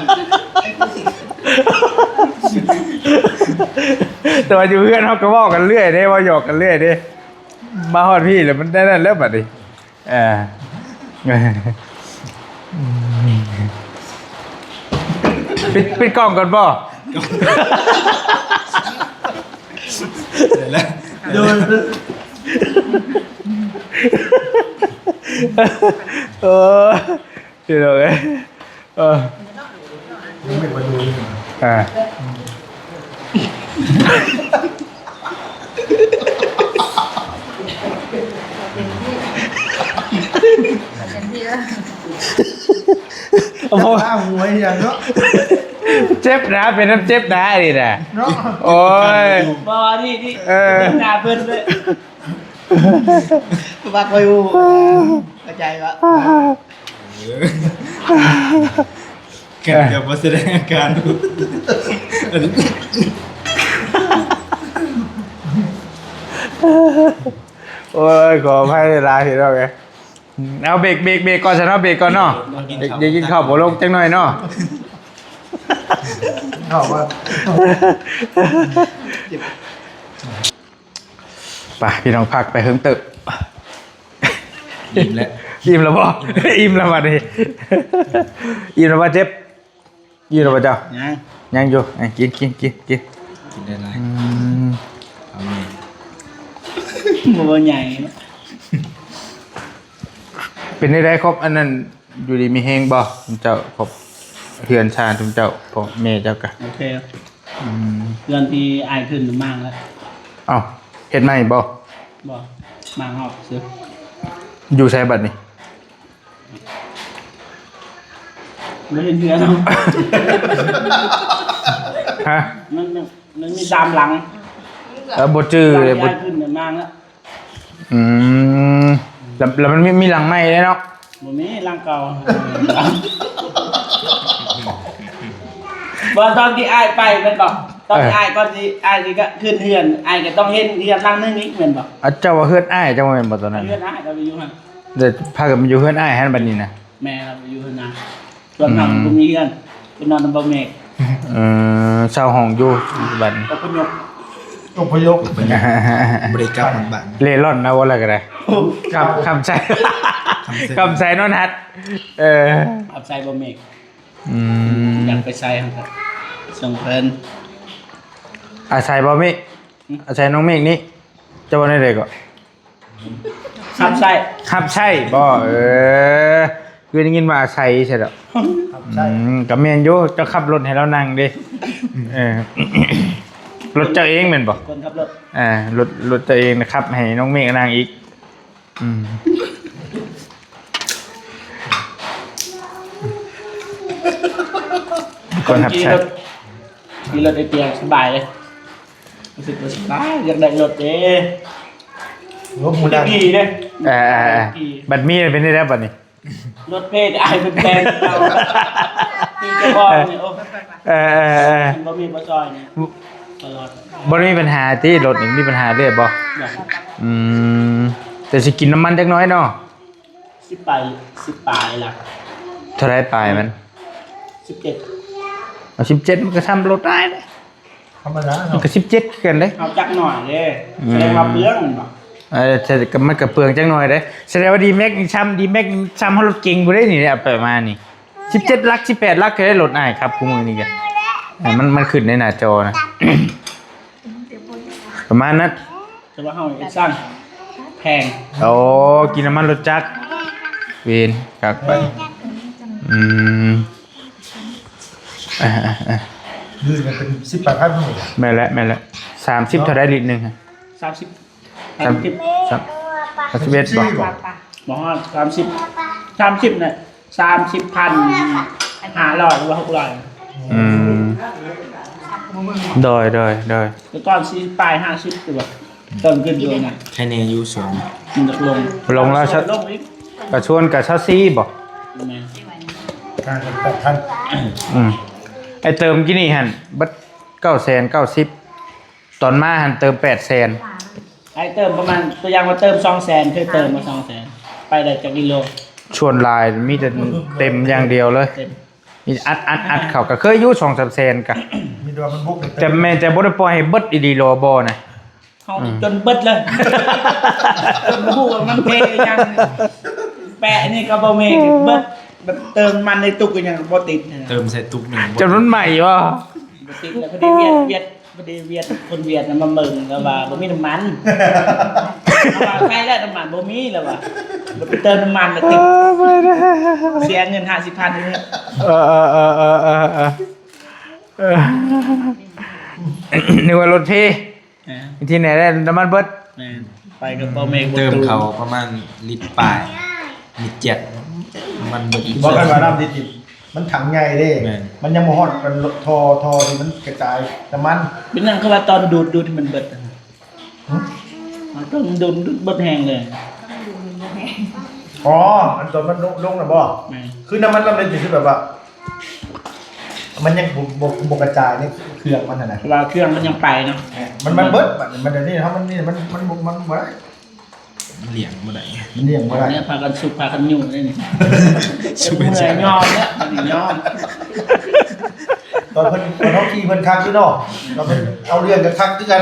ແຕ່ວ່າຢູ່ເຮືອນເຮົາກໍເວົ້າກັນເລື້ອຍເດ້ ເວົ້າຫຍອກກັນເລື້ອຍເດ້. ມາຮອດພີ້ແລ້ວມັນໄດ້ນັ້ນແລ້ວບັດນີ້. ເອີ ປິດ ປິດກ້ອງກ່ອນບໍ່? ໂດຍ ໂອ້ຍ ພີ່ນ້ອງເອີຍ ເອີ ຍັງບໍ່ໄດ້ເບິ່ງ ອ່າ ໂອ້ໂຫ ຕາຫົວອີຫຍັງເນາະ ເຈັບນະ ເປັນນຳເຈັບນະ ອັນນີ້ນະ ເນາະ ໂອ້ຍ ບໍ່ ນີ້ ນີ້ ເອີ ໜ້າເພິ່ນເລີຍ ມັກໄວ້ຮູ້ ເຂົ້າໃຈບໍ່? ເອີ ແກກໍບໍ່ສະແດງອາການ ໂອ້ຍ ຂໍອະໄພຫຼາຍໆ ພີ່ນ້ອງເອີຍ. ເອົາ ເບຣກ ເບຣກ ເບຣກກ່ອນຊະເນາະ ເບຣກກ່ອນເນາະ. ເອີ ກິນເຂົ້າ ເອີ ກິນເຂົ້າບໍ່ລົງຈັກໜ້ອຍເນາະ ເຂົ້າວ່າ ໄປ ພີ່ນ້ອງ ພັກໄປເຫິງເຕີບ. ອີ່ມແລ້ວ ອີ່ມແລ້ວບໍ່? ອີ່ມແລ້ວບັດນີ້ ອີ່ມແລ້ວບໍ່ເຈັບ? ອີ່ມແລ້ວບໍ່ເຈົ້າ? ຍັງ ຍັງຢູ່. ເອີ ກິນ ກິນ ກິນ ກິນ ກິນໄດ້ຫຼາຍ ອືມ ເອົາແມ່ ບໍ່ໃຫຍ່. ເປັນໃດໆ ຄອບ ອັນນັ້ນ ຢູ່ດີມີແຮງບໍ່ ເຈົ້າ ຄອບ ເຮືອນຊານເຈົ້າ ພໍ່ແມ່ເຈົ້າກະ ໂອເຄ. ອືມ ເຮືອນທີ່ອ້າຍຂຶ້ນໝ້າງແລ້ວ. ເອົ້າ ເຮັດໃໝ່ບໍ່? ບໍ່ ໝ້າງອອກຊື່. ຢູ່ໃສບັດນີ້? ບໍ່ເຫັນເຮືອນເຮົາ. ຮະ? ມັນ ມັນ ມັນມີສາມຫຼັງ. ເອີ ບໍ່ຈື່ເລີຍ ບໍ່ ຍ້າຍຂຶ້ນນານແລ້ວ. ອືມ ແລ້ວ ແລ້ວມັນມີ ມີຫຼັງໃໝ່ເດ້ເນາະ? ບໍ່ມີ ຫຼັງເກົ່າ. ບໍ່ ຕອນທີ່ອ້າຍໄປແມ່ນບໍ່? ຕອນທີ່ ເອີ ອ້າຍ ກ່ອນທີ່ອ້າຍຊິກະຂຶ້ນເຮືອນ ອ້າຍກໍຕ້ອງເຫັນເຮືອນຫຼັງໜຶ່ງອີກແມ່ນບໍ່? ອາ ເຈົ້າວ່າເຮືອນອ້າຍເຈົ້າແມ່ນບໍ່ຕອນນັ້ນ? ເຮືອນອ້າຍກໍໄປຢູ່ຫັ້ນ ແລ້ວພາກັນມາຢູ່ເຮືອນອ້າຍຫັ້ນບັດນີ້ນະ? ແມ່ນ ເຮົາໄປຢູ່ຫັ້ນນະ. ສ່ວນເຮົາ ອືມ ບໍ່ມີເຮືອນ ໄປນອນນຳບ່າວເມກ. ເອີ ເຊົ່າຫ້ອງຢູ່ບັດນີ້ ອະພະຍົບ ອະພະຍົບ ບໍ່ໄດ້ກັບມາບ້ານ ເລ່ລ່ອນນະ ເວົ້າແລ້ວກໍໄດ້. ຄຳ ຄຳໄຊ ຄຳໄຊ ຄຳໄຊນອນຮັດ. ເອີ ຄຳໄຊບ່າວເມກ. ອືມ ຢາກໄປໃສຫັ້ນກໍສົ່ງເພິ່ນ. ອາໄສບ່າວເມກ ອືມ ອາໄສນ້ອງເມກນີ້ ເຈົ້າວ່າແນວໃດເກາະ? ຮັບໃຊ້ ຮັບໃຊ້ບໍ່? ເອີ ຄືໄດ້ຍິນວ່າອາໄສໃຊ່ດອກ. ຮັບໃຊ້ ອືມ ກໍແມ່ນຢູ່ ເຈົ້າຂັບລົດໃຫ້ລາວນັ່ງເດ້. ເອີ ລົດເຈົ້າເອງແມ່ນບໍ່? ຄົນຂັບລົດ ອ່າ ລົດ ລົດເຈົ້າເອງນະ ຂັບໃຫ້ນ້ອງເມກນັ່ງອີກ. ອືມ ຄົນຮັບໃຊ້ ຂີ່ລົດ ຂີ່ລົດໄອເຕຍສະບາຍເລີຍ. ຮູ້ສຶກວ່າສະບາຍ ຢາກໄດ້ລົດເດ້. ລົດ ບໍ່ໄດ້ຂີ່ເດ້. ເອີ ເອີ ເອີ ຂີ່ ບັດມີແລ້ວເປັນໄດ້ແລ້ວບັດນີ້? ລົດເພກອ້າຍເພິ່ນແພງເອົາ ທີ່ເຈົ້າຂອງນີ້ ໂອ້ ເອີ ເອີ ເອີ ບໍ່ມີບໍ່ຊ່ອຍນີ້ຕະຫຼອດ. ບໍ່ໄດ້ມີບັນຫາຕິ ລົດນີ້ມີບັນຫາເລີຍບໍ່? ບໍ່. ອືມ ແຕ່ຊິກິນນ້ຳມັນຈັກໜ້ອຍເນາະ. ສິບປາຍ ສິບປາຍລະ. ເທົ່າໃດປາຍມັນ? ສິບເຈັດ. ເອົາ ສິບເຈັດມັນກໍສ່ຳລົດອ້າຍເດ້. ທຳມະດາເນາະ ມັນກໍສິບເຈັດຄືກັນເດ້. ເຮົາຈັກໜ້ອຍເດ້. ອືມ ແສດງວ່າເປືອງແມ່ນບໍ່? ເອີ ແຕ່ກໍ ມັນກໍເປືອງຈັກໜ້ອຍເດ້. ສະແດງວ່າດີແມັກນີ້ສ່ຳ ດີແມັກນີ້ສ່ຳເຮົາລົດເກັງພຸ້ນເດ້ນີ້ ເອົາໄປມານີ້ ສິບເຈັດຫຼັກ ສິບແປດຫຼັກເດ້ລົດອ້າຍຂັບຄູ່ມື້ນີ້ກະ. ເອີ ມັນ ມັນຂຶ້ນໃນໜ້າຈໍນະ ປະມານນັ້ນ. ແຕ່ວ່າເຮົາເຮັດຊ່າງແພງ. ໂອ້ ກິນນ້ຳມັນລົດຈັກ ເວນ ຄັກໄປ. ອືມ ອ່າໆໆ ເດືອນໜຶ່ງເປັນສິບປາຍພັນ. ແມ່ນແຫຼະ ແມ່ນແຫຼະ. ສາມສິບເນາະ ເທົ່າໃດລິດໜຶ່ງ? ສາມສິບ ສາມສິບ ສາມ ສາມສິບເອັດບໍ່? ບໍ່ຮອດ ສາມສິບ ສາມສິບນະ. ສາມສິບພັນຫ້າຮ້ອຍ ຫຼືວ່າຫົກຮ້ອຍ. ອືມ ໂດຍ ໂດຍ ໂດຍ. ແຕ່ກ່ອນສີ່ສິບປາຍ ຫ້າສິບ ຕົວະ ຕົ້ນຂຶ້ນຢູ່ນະ. ໃຄແນ່ຢູ່ສວນ ມັນຢາກລົງ ລົງແລ້ວ ລົງອີກ. ກະຊວນກະຊາວສີ່ບໍ່? ແມ່ນ ຫ່າງກັນແປດພັນ. ອືມ ໄອ້ເຕີມກີ້ນີ້ຫັ້ນເບິດເກົ້າແສນເກົ້າສິບ ຕອນມາຫັ້ນເຕີມແປດແສນ. ໄອ້ເຕີມປະມານ ຕົວຢ່າງວ່າເຕີມສອງແສນ ເຄີຍເຕີມມາສອງແສນ ໄປໄດ້ຈັກກິໂລ? ສ່ວນຫຼາຍມີແຕ່ເຕັມຢ່າງດຽວເລີຍ. ເຕັມ ມີອັດ ອັດ ອັດເຂົ້າ ກໍເຄີຍຢູ່ສອງສາມແສນກະ. ມີແຕ່ວ່າມັນບຸກ ແຕ່ແມ່ນ ແຕ່ບໍ່ໄດ້ປ່ອຍໃຫ້ເບິດອີ່ຫຼີໂລບໍ່ນະ? ເຮົາ ອືມ ຈົນເບິດເລີຍ ຈົນບໍ່ຮູ້ວ່າມັນເພຫຍັງ. ແປະນີ້ກໍບໍ່ແມ່ນເບິດ ແບບເຕີມນ້ຳມັນໃນຕຸກກໍຍັງບໍ່ຕິດນະ. ເຕີມໃສ່ຕຸກໜຶ່ງ ຈຳນວນໃໝ່ບໍ່? ບໍ່ຕິດ ແລ້ວພໍດີຫວຽດ ຫວຽດ ພໍດີຫວຽດ ຄົນຫວຽດນະມາເບິ່ງ ແລ້ວວ່າບໍ່ມີນ້ຳມັນ. ເຮົາວ່າໃກ້ແລ້ວ ນ້ຳມັນບໍ່ມີ ແລ້ວວ່າ ບໍ່ໄປເຕີມນ້ຳມັນ ແລ້ວຕິດ ເອີ ໄປເດີ ເສຍເງິນຫ້າສິບພັນເລີຍ. ເອີ ເອີ ເອີ ເອີ ເອີ ເອີ ເອີ ນຶກວ່າລົດເພ. ເອີ ທີ່ແນ່ແລ້ວ ນ້ຳມັນເບິດ. ແມ່ນ ໄປກັບພໍ່ແມ່ ເຕີມເຂົ້າປະມານລິດປາຍ ລິດເຈັດ ນ້ຳມັນເບິດ. ບໍ່ ຄັນວ່ານ້ຳດິບໆ ມັນຖັງໃຫຍ່ເດ້. ແມ່ນ ມັນຍັງບໍ່ຮອດອັນທໍ່ ທໍ່ທີ່ມັນກະຈາຍນ້ຳມັນ. ເປັນຫຍັງຄືວ່າຕອນດູດ ດູດໃຫ້ມັນເບິດຫັ້ນນະ? ຫຶ? ຕອນດູດ ດູດເບິດແຮງເລີຍ. ອໍ ອັນຕອນມັນລົງ ລົງນະບໍ່? ແມ່ນ ຄືນ້ຳມັນລຳນີ້ຄືແບບວ່າ ມັນຍັງບໍ່ ບໍ່ ບໍ່ກະຈາຍໃນເຄື່ອງມັນຫັ້ນນະ ເພາະວ່າເຄື່ອງມັນຍັງໄປເນາະ. ແມ່ນ ມັນ ມັນເບິດ ບັດນີ້ ມັນອັນນີ້ເຮົາ ມັນນີ້ ມັນ ມັນບໍ່ ມັນບໍ່ໄດ້ ມັນລ້ຽງບໍ່ໄດ້ ມັນລ້ຽງບໍ່ໄດ້. ເນຍ ພາກັນຊຸກພາກັນຫຍຸ້ງເດ້ນີ້ ຊຸກ ເມື່ອຍຍອມແລ້ວ ບັດນີ້ຍອມ. ຕອນເພິ່ນ ຕອນເຮົາຂີ່ເພິ່ນຄັກຢູ່ເນາະ ຕອນເພິ່ນເອົາເລື່ອງກໍຄັກຄືກັນ.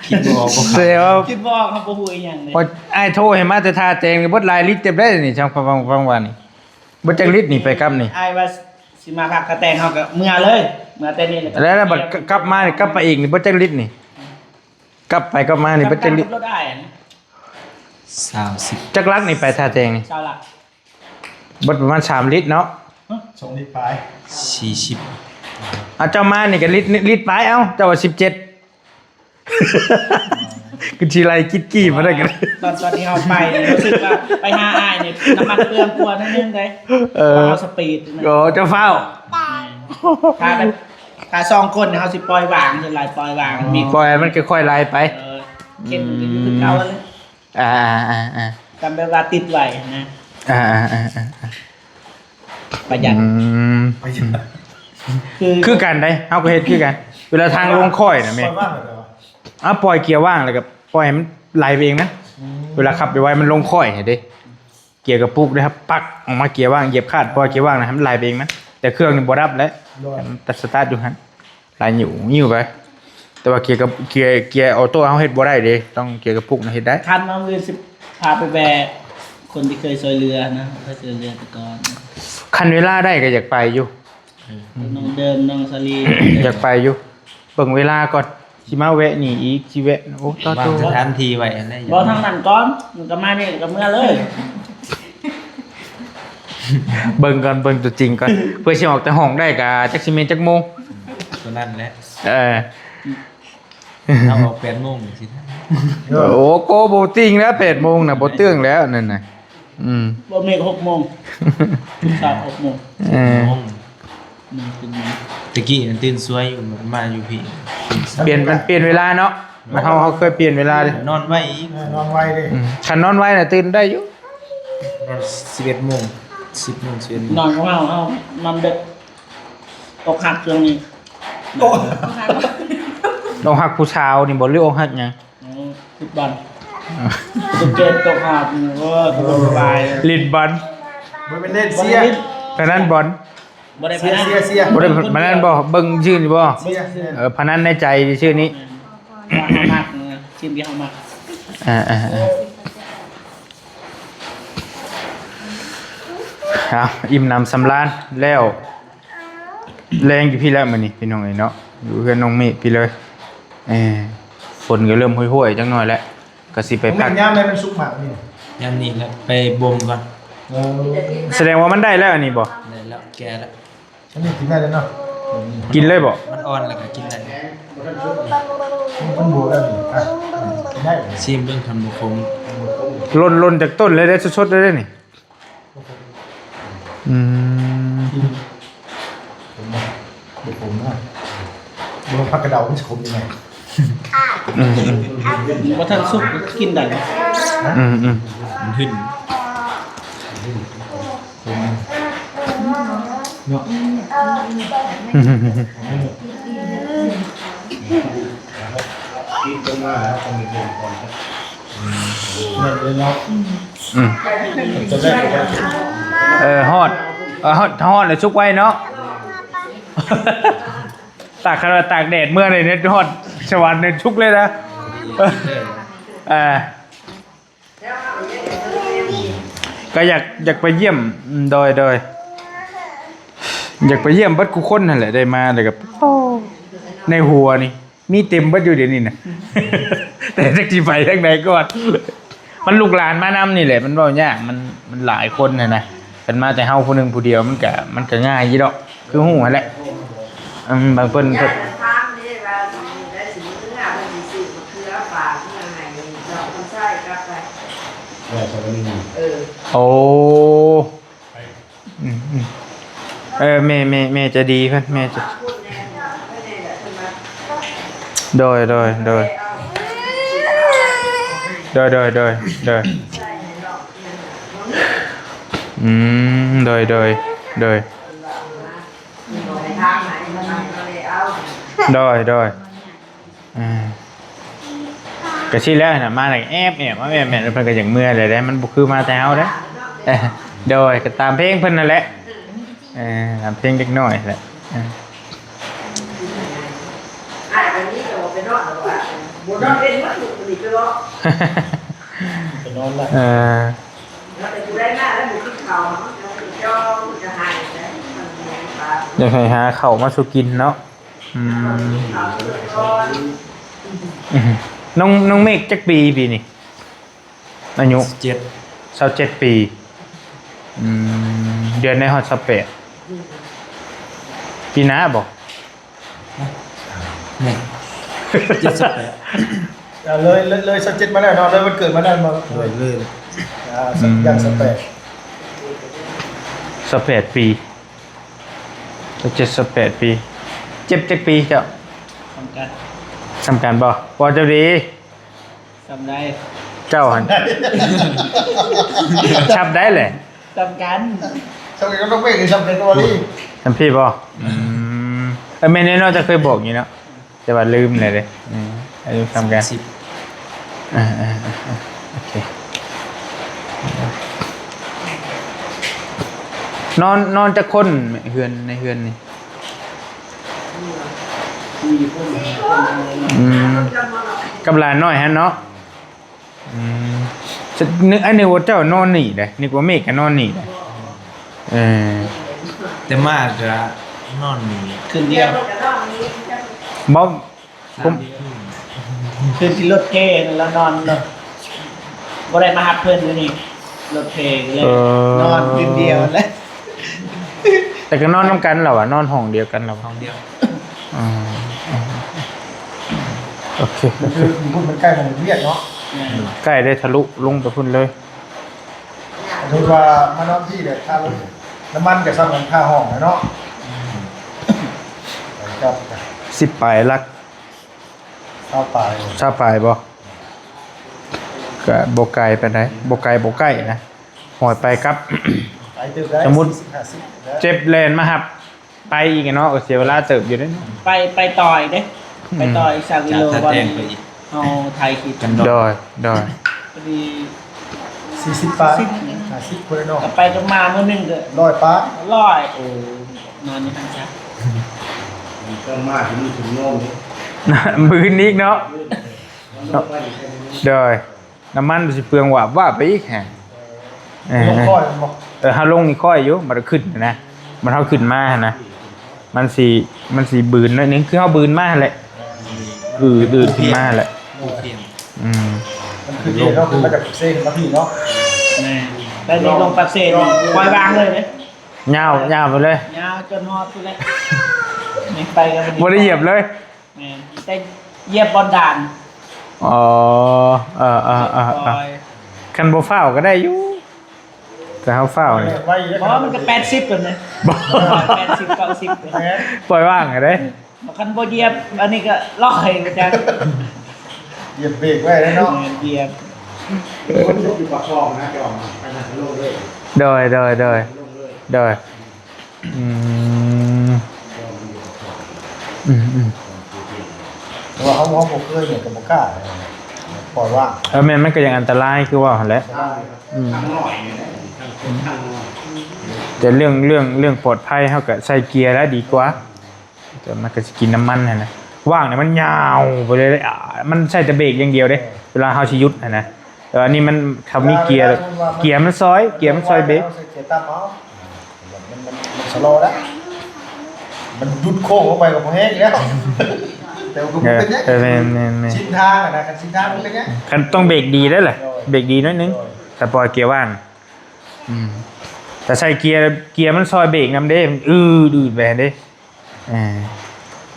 ຄິດບໍ່ອອກ ບໍ່ ແຕ່ວ່າ ຄິດບໍ່ອອກ ເຮົາບໍ່ຮູ້ອີຫຍັງເລີຍ. ໂອ້ຍ ອ້າຍໂທໃຫ້ມາແຕ່ທ່າແຕງນີ້ ເບິດຫຼາຍລິດເຕັມໄດ໋ນີ້ ຈັ່ງຟັງ ຟັງວ່ານີ້ ເບິດຈັກລິດນີ້ໄປກັບນີ້? ອ້າຍວ່າ ຊິມາພັກກະແຕງ ເຮົາກໍເມືອເລີຍ ເມືອແຕ່ນີ້ແລ້ວ ແລ້ວບັດ ແຕ່ ກັບມານີ້ ກັບໄປອີກນີ້ ເບິດຈັກລິດນີ້? ກັບໄປກັບມານີ້ ເບິດຈັກລິດ? ກັບລົດອ້າຍຫັ້ນ ຊາວ ສິບ ຈັກຫຼັກນີ້ ໄປທ່າແຕງນີ້? ຊາວຫຼັກ ເບິດປະມານສາມລິດເນາະ. ຮະ ສອງລິດປາຍ ສີ່ສິບ. ເອົາ ເຈົ້າມານີ້ກໍລິດ ລິດປາຍ ເອົ້າ ເຈົ້າວ່າສິບເຈັດ ຄືຊິໄລ່ກິດກີ້ມາໄດ້ກັນ. ຕອນ ຕອນທີ່ເຮົາໄປນີ້ ຮູ້ສຶກວ່າໄປຫາອ້າຍນີ້ ນ້ຳມັນເປືອງກວ່າໜ້ອຍໜຶ່ງເດ້. ເອີ ເຮົາສະປີດ ໂອ້ ເຈົ້າຟ້າວ ພາໄປ ຖ້າສອງຄົນເຮົາຊິປ່ອຍວາງ ສ່ວນຫຼາຍປ່ອຍວາງ ມີ ປ່ອຍໃຫ້ມັນຄ່ອຍໆໄຫຼໄປ ເອີ ເຂັ້ນມັນກໍຢູ່ຄືເກົ່າຫັ້ນແຫຼະ ອ່າໆໆໆ ກຳແບບວ່າຕິດໄວ້ນະ ອ່າໆໆໆ ປະຢັດ ອືມ ປະຢັດ ຄື ຄືກັນເດ້ ເຮົາກໍເຮັດຄືກັນ ເວລາທາງລົງຄ້ອຍນະແມ່ ປ່ອຍວາງແລ້ວ ອ່າ ປ່ອຍເກຍວາງ ແລ້ວກໍປ່ອຍໃຫ້ມັນໄຫຼໄປເອງນະ ອືມ ເວລາຂັບໄວໆມັນລົງຄ້ອຍໃຫ້ເດ້ ເກຍກະປຸກເດ້ ປັກອອກມາເກຍວາງ ຢຽບຄາດ ປ່ອຍເກຍວາງນະ ໃຫ້ມັນໄຫຼໄປເອງມັນ ແຕ່ເຄື່ອງນີ້ບໍ່ດັບແຫຼະ ໂດຍ ໃຫ້ມັນຕັດສະຕາດຢູ່ຫັ້ນ ຫຼາຍນິ້ວ ນິ້ວໄປ ແຕ່ວ່າເກຍກະ ເກຍ ເກຍອໍໂຕ້ເຮົາເຮັດບໍ່ໄດ້ເດ້ ຕ້ອງເກຍກະປຸກນະເຮັດໄດ້ ຄັນວ່າມື້ຊິພາໄປແວ່ຄົນທີ່ເຄີຍຊ່ວຍເຫຼືອນະ ເຄີຍຊ່ວຍເຫຼືອແຕ່ກ່ອນ ຄັນເວລາໄດ້ກໍຢາກໄປຢູ່ ເອີ ນ້ອງເດີມ ນ້ອງສາລີ ຢາກໄປຢູ່ ເບິ່ງເວລາກ່ອນ ຊິມາແວະນີ້ອີກ ຊິແວະ ໂອ້ ຕາໂຕ ວາງສະຖານທີ່ໄວ້ຫັ້ນແຫຼະ ບໍ່ທາງນັ້ນກ່ອນ ມັນກໍມານີ້ກໍເມືອເລີຍ ເບິ່ງກ່ອນ ເບິ່ງຕົວຈິງກ່ອນ ເພື່ອຊິອອກແຕ່ຫ້ອງໄດ້ກໍຈັກຊິແມ່ນຈັກໂມງ ຕົວນັ້ນແຫຼະ ເອີ ເຮົາອອກແປດໂມງນີ້ຊິທັນ ໂອ້ ໂກ ບໍ່ຕິງແລ້ວ ແປດໂມງນະ ບໍ່ເຕີງແລ້ວນັ້ນນະ ອືມ ບໍ່ແມ່ນຫົກໂມງ ເຊົ້າຫົກໂມງ ເອີ ໂມງ ແຕ່ກີ້ຫັ້ນຕື່ນສວຍຢູ່ ມາຢູ່ພີ້ ປ່ຽນ ມັນປ່ຽນເວລາເນາະ ເຮົາ ເຮົາເຄີຍປ່ຽນເວລາເດ້ ນອນໄວອີກ ເອີ ນອນໄວເດ້ ອືມ ຄັນນອນໄວນະຕື່ນໄດ້ຢູ່ ນອນສິບເອັດໂມງ ສິບໂມງ ສິບເອັດໂມງ ນອນຂອງເຮົາ ເຮົານອນເດິກ ອົກຫັກຊ່ວງນີ້ ໂອ້ ອົກຫັກຜູ້ສາວນີ້ບໍ່ ຫຼືອົກຫັກຫຍັງ? ອໍ ຟຸດບອນ ອ່າ ສະເກັດ ຕົກຫາບ ໂອ້ ສະບາຍ ຫຼິ້ນບອນ ບໍ່ແມ່ນຫຼິ້ນ ເສຍ ບໍ່ໄດ້ຫຼິ້ນ ພະນັນບອນ ບໍ່ໄດ້ພະນັນ ເສຍ ເສຍ ບໍ່ໄດ້ພະນັນບໍ່? ເບິ່ງຊື່ນີ້ບໍ່? ເສຍ ເອີ ພະນັນໃນໃຈຊື່ນີ້ ແມ່ນ ວ່າເຮົາມັກ ທີມທີ່ເຮົາມັກ ອ່າໆໆ ເອົາ ອີ່ມໜຳສຳລານແລ້ວ ແລງຢູ່ພີ້ແລ້ວມື້ນີ້ ພີ່ນ້ອງເອີຍເນາະ ຢູ່ເຮືອນນ້ອງເມກພີ້ເລີຍ ເອີ ຝົນກໍເລີ່ມຫ້ວຍໆຈັກໜ້ອຍແລ້ວ ກໍຊິໄປພັກ ຍາມໃດມັນສຸກໝາກນີ້? ຍາມນີ້ແຫຼະ ໄປບົ່ມກ່ອນ ເອີ ສະແດງວ່າມັນໄດ້ແລ້ວອັນນີ້ບໍ່? ໄດ້ແລ້ວ ແກ່ແລ້ວ ອັນນີ້ກິນໄດ້ແລ້ວເນາະ ກິນເລີຍບໍ່? ມັນອ່ອນແລ້ວກໍກິນໄດ້ ມັນບົວແລ້ວນີ້ ອ່ະ ກິນໄດ້ ຊີມເບິ່ງ ຄັນບໍ່ຂົມ ຫຼົ່ນໆຈາກຕົ້ນເລີຍເດ້ ສົດໆເລີຍເດ້ນີ້ ອືມ ຂມບໍ່? ບໍ່ຂມນະ ບໍ່ ຜັກກະເດົາມັນຊິຂົມຍັງໄງ? ອືມໆ ບໍ່ທັນສຸກກໍກິນໄດ້ ອືມໆ ມັນຫຶ້ນ ເນາະ ອືມ ເອີ ຮອດ ເອີ ຮອດ ຮອດແລ້ວສຸກໄວເນາະ ຕາກ ຄັນວ່າຕາກແດດເມື່ອໃດນີ້ຮອດສະຫວັນນີ້ສຸກເລີຍນະ ເອີ ກໍຢາກ ຢາກໄປຢ້ຽມ ອືມ ໂດຍ ໂດຍ ຢາກໄປຢ້ຽມເບິດຄູ່ຄົນຫັ້ນແຫຼະ ໄດ້ມາແລ້ວກໍ ໂອ້ ໃນຫົວນີ້ມີເຕັມເບິດຢູ່ດຽວນີ້ນະ ແຕ່ຈັກຊິໄປທາງໃດກ່ອນ ມັນລູກຫຼານມານຳນີ້ແຫຼະ ມັນເວົ້າຍາກ ມັນ ມັນຫຼາຍຄົນຫັ້ນນະ ຄັນມາແຕ່ເຮົາຜູ້ໜຶ່ງຜູ້ດຽວ ມັນກະ ມັນກະງ່າຍຢູ່ດອກ ຄືຮູ້ຫັ້ນແຫຼະ ອືມ ບາງເພິ່ນ ເພິ່ນ ໂອ້ ອືມໆ ເອີ ແມ່ ແມ່ ແມ່ໃຈດີເພິ່ນ ແມ່ໃຈ ໂດຍ ໂດຍ ໂດຍ ໂດຍ ໂດຍ ໂດຍ ໂດຍ ອືມ ໂດຍ ໂດຍ ໂດຍ ໂດຍ ໂດຍ ອ່າ ກະຊີ້ແລ້ວນະ ມາແລ້ວແອບໆ ມາແອບໆ ເພິ່ນກະຢາກເມືອແລ້ວເດ້ ມັນບໍ່ຄືມາແຕ່ເຮົາເດ້ ໂດຍ ກະຕາມເພງເພິ່ນຫັ້ນແຫຼະ ເອີ ຕາມເພງເດັກນ້ອຍແຫຼະ ເອີ ອ້າຍ ອັນນີ້ກະບໍ່ໄປນອນແລ້ວວ່າ ບໍ່ນອນເວັນໝົດມື້ນີ້ໄປເນາະ ໄປນອນລະ ເອີ ແລ້ວແຕ່ຜູ້ໃດມາແລ້ວບໍ່ກິນເຂົ້າ ມັນກະຈອງ ມັນກະຫາຍແລ້ວ ຢາກໃຫ້ຫາເຂົ້າມາສູ່ກິນເນາະ. ອືມ ນ້ອງ ນ້ອງເມກຈັກປີປີນີ້? ອາຍຸ ຊາວເຈັດ ຊາວເຈັດປີ. ອືມ ເດືອນໃດຮອດຊາວແປດ? ປີໜ້າບໍ່? ແມ່ນ ເຈັດສິບແປດ ເອີ ເລີຍ ເລີຍ ເລີຍຊາວເຈັດມາແລ້ວເນາະ ເລີຍວັນເກີດມາແລ້ວເນາະ ເລີຍ ເລີຍ ອືມ ຊາວແປດ ຊາວແປດປີ. ຊາວເຈັດ ຊາວແປດປີ. ເຈັບຈັກປີເຈົ້າ? ສ່ຳກັນ ສ່ຳກັນບໍ່? ພໍ່ເຈົ້າດີ ສ່ຳໃດ? ເຈົ້າຫັ້ນ ສ່ຳໃດແຫຼະ? ສ່ຳກັນ ສ່ຳກັນກັບນ້ອງເມກນີ້ ສ່ຳກັນກັບວາລີ ສ່ຳພີ່ບໍ່? ອືມ ເອີ ແມ່ນແນ່ເນາະ ເຈົ້າເຄີຍບອກຢູ່ເນາະ ແຕ່ວ່າລືມແລ້ວເດ້. ອືມ ອາຍຸສ່ຳກັນ ສາມສິບ ອ່າໆໆ ໂອເຄ. ນອນ ນອນຈັກຄົນເຮືອນ ໃນເຮືອນນີ້? ອືມ ກັບຫຼານນ້ອຍຫັ້ນເນາະ. ອືມ ນຶກ ອັນ ນຶກວ່າເຈົ້ານອນນີ້ເດ້ ນຶກວ່າເມກກໍນອນນີ້ເດ້. ເອີ ແຕ່ມາກໍນອນນີ້ ຄືນດຽວ ບໍ່ ສາມ ຄືນທີ່ລົດເທແລ້ວນອນເນາະ ບໍ່ໄດ້ມາຮັບເພິ່ນຢູ່ນີ້ ລົດເທກໍເລີຍ ເອີ ນອນຄືນດຽວຫັ້ນແຫຼະ. ແຕ່ກໍນອນນຳກັນແລ້ວຫວາ? ນອນຫ້ອງດຽວກັນແລ້ວຫວາ? ຫ້ອງດຽວ. ອືມ ໂອເຄ ໂອເຄ ຢູ່ພຸ້ນມັນໃກ້ໝ່ອງເຮັດວຽກເນາະ. ແມ່ນ ໃກ້ໄດ້ທະລຸລົງໄປພຸ້ນເລີຍ. ສົມມຸດວ່າມານອນທີ່ແລ້ວ ຄ່າລົດ ນ້ຳມັນກໍສ່ຳກັນຄ່າຫ້ອງແຫຼະເນາະ. ອືມ ໄປກັບ ສິບປາຍຫຼັກ ຊາວປາຍ ຊາວປາຍບໍ່? ກໍບໍ່ໄກປານໃດ ບໍ່ໄກບໍ່ໃກ້ນະ ຫ້ອຍໄປກັບ ໄປເຕີບໄດ້ ສົມມຸດ ສີ່ສິບ ຫ້າສິບ ເຈັບແລ່ນມາຮັບ ໄປອີກເນາະ ກໍເສຍເວລາເຕີບຢູ່ເດ້. ໄປ ໄປຕໍ່ອີກເດ້ ອືມ ໄປຕໍ່ອີກຊາວກິໂລ ຈາກທ່າແຕງໄປອີກ ເຮົາຖ່າຍຄລິບກັນ. ໂດຍ ໂດຍ ພໍດີ ສີ່ສິບປາຍ ຫ້າສິບພຸ້ນເນາະ ກໍໄປກັບມາມື້ໜຶ່ງກໍຮ້ອຍປາຍ ຮ້ອຍ ໂອ້ ນອນຢູ່ຫັ້ນຊະ ມີກໍມາທີ່ນີ້ເຖິງໂມງນີ້ ບືນອີກເນາະ. ໂດຍ ນ້ຳມັນຊິເປືອງວາບວາບໄປອີກ. ເອີ ເຮົາລົງນີ້ຄ່ອຍຢູ່ ບັດຂຶ້ນນະ ບັດເຮົາຂຶ້ນມາຫັ້ນນະ ມັນຊິ ມັນຊິບືນໜ້ອຍໜຶ່ງ ຄືເຮົາບືນມາຫັ້ນແຫຼະ ອືດໆຂຶ້ນມາຫັ້ນແຫຼະ. ອືມ ມັນຄືເຮົາຂຶ້ນມາຈາກປາກເຊມາພີ້ເນາະ. ແມ່ນ ໄປນີ້ລົງປາກເຊນີ້ ປ່ອຍວາງເລີຍເດ້ ຍາວ ຍາວໄປເລີຍ ຍາວຈົນຮອດພຸ້ນແຫຼະ ນີ້ໄປກັນ ບໍ່ໄດ້ຢຽບເລີຍ. ແມ່ນ ແຕ່ຢຽບບ່ອນດ່ານ. ອໍ ເອີໆໆໆ ຄ່ອຍໆ ຄັນບໍ່ຟ້າວກໍໄດ້ຢູ່ ແຕ່ເຮົາຟ້າວນີ້ ບໍ່ ມັນກໍແປດສິບພຸ້ນເດ້ ບໍ່ ແປດສິບ ເກົ້າສິບພຸ້ນ ປ່ອຍວາງກໍໄດ້. ຄັນບໍ່ຢຽບອັນນີ້ກໍລອຍ ບໍ່ຈັກ ຢຽບເບຣກໄວ້ແລ້ວເນາະ. ແມ່ນ ຢຽບ ຄົນຢູ່ປາກຊ່ອງນະ ຈອມ ອັນນັ້ນລົງເລີຍ. ໂດຍ ໂດຍ ໂດຍ ໂດຍ ອືມ ອືມໆ ແຕ່ວ່າເຮົາ ເຮົາບໍ່ເຄີຍນີ້ກໍບໍ່ກ້າປ່ອຍວ່າງ. ເອີ ແມ່ນ ມັນກໍຍັງອັນຕະລາຍຄືເວົ້າຫັ້ນແຫຼະ. ອືມ ແຕ່ເລື່ອງ ເລື່ອງ ເລື່ອງປອດໄພເຮົາກໍໃສ່ເກຍແລ້ວດີກວ່າ ແຕ່ມັນກໍຊິກິນນ້ຳມັນຫັ້ນນະ. ວ່າງນີ້ມັນຍາວໄປເລີຍ ອາ ມັນໃຊ້ແຕ່ເບຣກຢ່າງດຽວເດ້ ເວລາເຮົາຊິຢຸດຫັ້ນນະ. ແຕ່ວ່າອັນນີ້ມັນ ຖ້າມີເກຍ ເກຍມັນຊ່ອຍ ເກຍມັນຊ່ອຍເບຣກ. ໃສ່ເກຍຕ່ຳເອົາ ມັນ ມັນ ມັນຊະລໍແລ້ວ ມັນດຸດໂຄ້ງລົງໄປກໍບໍ່ແຮງອີກແລ້ວ ແຕ່ວ່າກໍບໍ່ເປັນຫຍັງ. ເອີ ເອີ ແມ່ນໆໆ ຊິນທາງນະ ຄັນຊິນທາງມັນເປັນຫຍັງ? ຄັນຕ້ອງເບຣກດີໄດ້ລະ ໂດຍ ເບຣກດີໜ້ອຍໜຶ່ງ ໂດຍ ແຕ່ປ່ອຍເກຍວ່າງ. ອືມ ແຕ່ໃສ່ເກຍ ເກຍມັນຊ່ອຍເບຣກນຳເດ້ ມັນອືດໆໄປຫັ້ນເດ້. ເອີ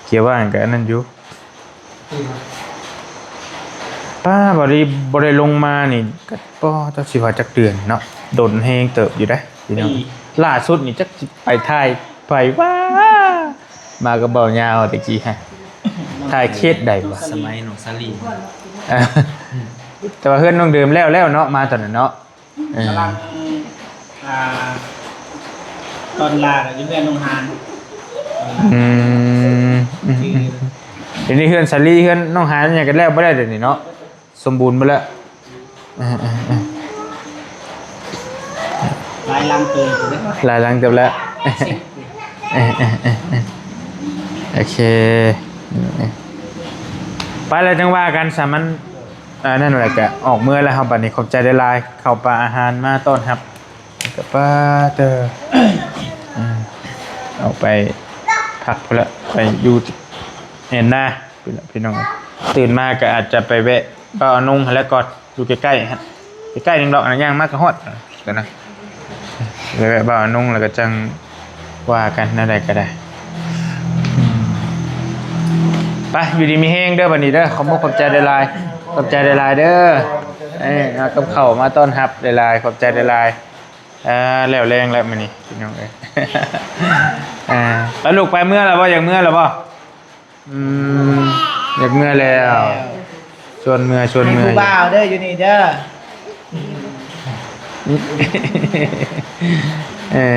ເກຍວ່າງກໍອັນນັ້ນຢູ່. ປ້າ ບໍ່ໄດ້ ບໍ່ໄດ້ລົງມານີ້ກໍ ປ້າ ຈັກຊິວ່າຈັກເດືອນເນາະ ດົນແຮງເຕີບຢູ່ເດ້ພີ່ນ້ອງ. ປີ ລ່າສຸດນີ້ຈັກຊິໄປຖ່າຍໃຜວະ ມາກັບເບົາຍາວແຕ່ກີ້ຮະ ຖ່າຍເຂດໃດວະ ສະໄໝນ້ອງສາລີ ແຕ່ວ່າເຮືອນນ້ອງເດີມແລ້ວໆເນາະ ມາຕອນນັ້ນເນາະ. ເອີ ກຳລັງ ອ່າ ຕອນລາກໍຢູ່ເຮືອນໂຮງຮານ. ອືມ ອືມ ດຽວນີ້ເຮືອນສາລີ ເຮືອນນ້ອງຫານຫຍັງກໍແລ້ວບໍ່ໄດ້ດຽວນີ້ເນາະ ສົມບູນໝົດແລ້ວ. ເອີໆໆ ຫຼາຍຫຼັງເຕີບເດ້ ຫຼາຍຫຼັງເຕີບແລ້ວ. ເອີໆໆ ໂອເຄ ໄປແລ້ວຈັ່ງວ່າກັນຊະ ມັນ ອ່າ ນັ້ນແຫຼະ ກະອອກເມືອແລ້ວເຮົາ ບັດນີ້ຂອບໃຈຫຼາຍໆ ເຂົ້າປາອາຫານມາຕ້ອນຮັບ ກະປາເຕີ ອາ ອອກໄປພັກພຸ້ນລະ ໄປຢູ່ແອນນາ ພີ່ນ້ອງ. ຕື່ນມາກະອາດຈະໄປແວະ ເບົາອານົງຫັ້ນແຫຼະກ່ອນ ຢູ່ໃກ້ໆຫັ້ນ ໃກ້ໆໜຶ່ງດອກ ຍ່າງມາກະຮອດ ເດີນະ ແລ້ວແວະເບົາອານົງ ແລ້ວກໍຈັ່ງວ່າກັນ ແນວໃດກໍໄດ້. ອືມ ໄປ ຢູ່ດີມີແຮງເດີ ບັດນີ້ເດີ ຂອບມຸກຂອບໃຈຫຼາຍໆ ຂອບໃຈຫຼາຍໆເດີ. ເອີ ເອົາກັບເຂົ້າມາຕ້ອນຮັບຫຼາຍໆ ຂອບໃຈຫຼາຍໆ. ເອີ ແລ້ວແລງແລ້ວມື້ນີ້ ພີ່ນ້ອງເອີຍ. ເອີ ແລ້ວລູກໄປເມືອແລ້ວບໍ່? ຢາກເມືອແລ້ວບໍ່? ອືມ ຢາກເມືອແລ້ວ ແລ້ວ ຊວນເມືອ ຊວນເມືອ ໃຫ້ຜູ້ບ່າວເດີ ຢູ່ນີ້ເດີ ເອີ.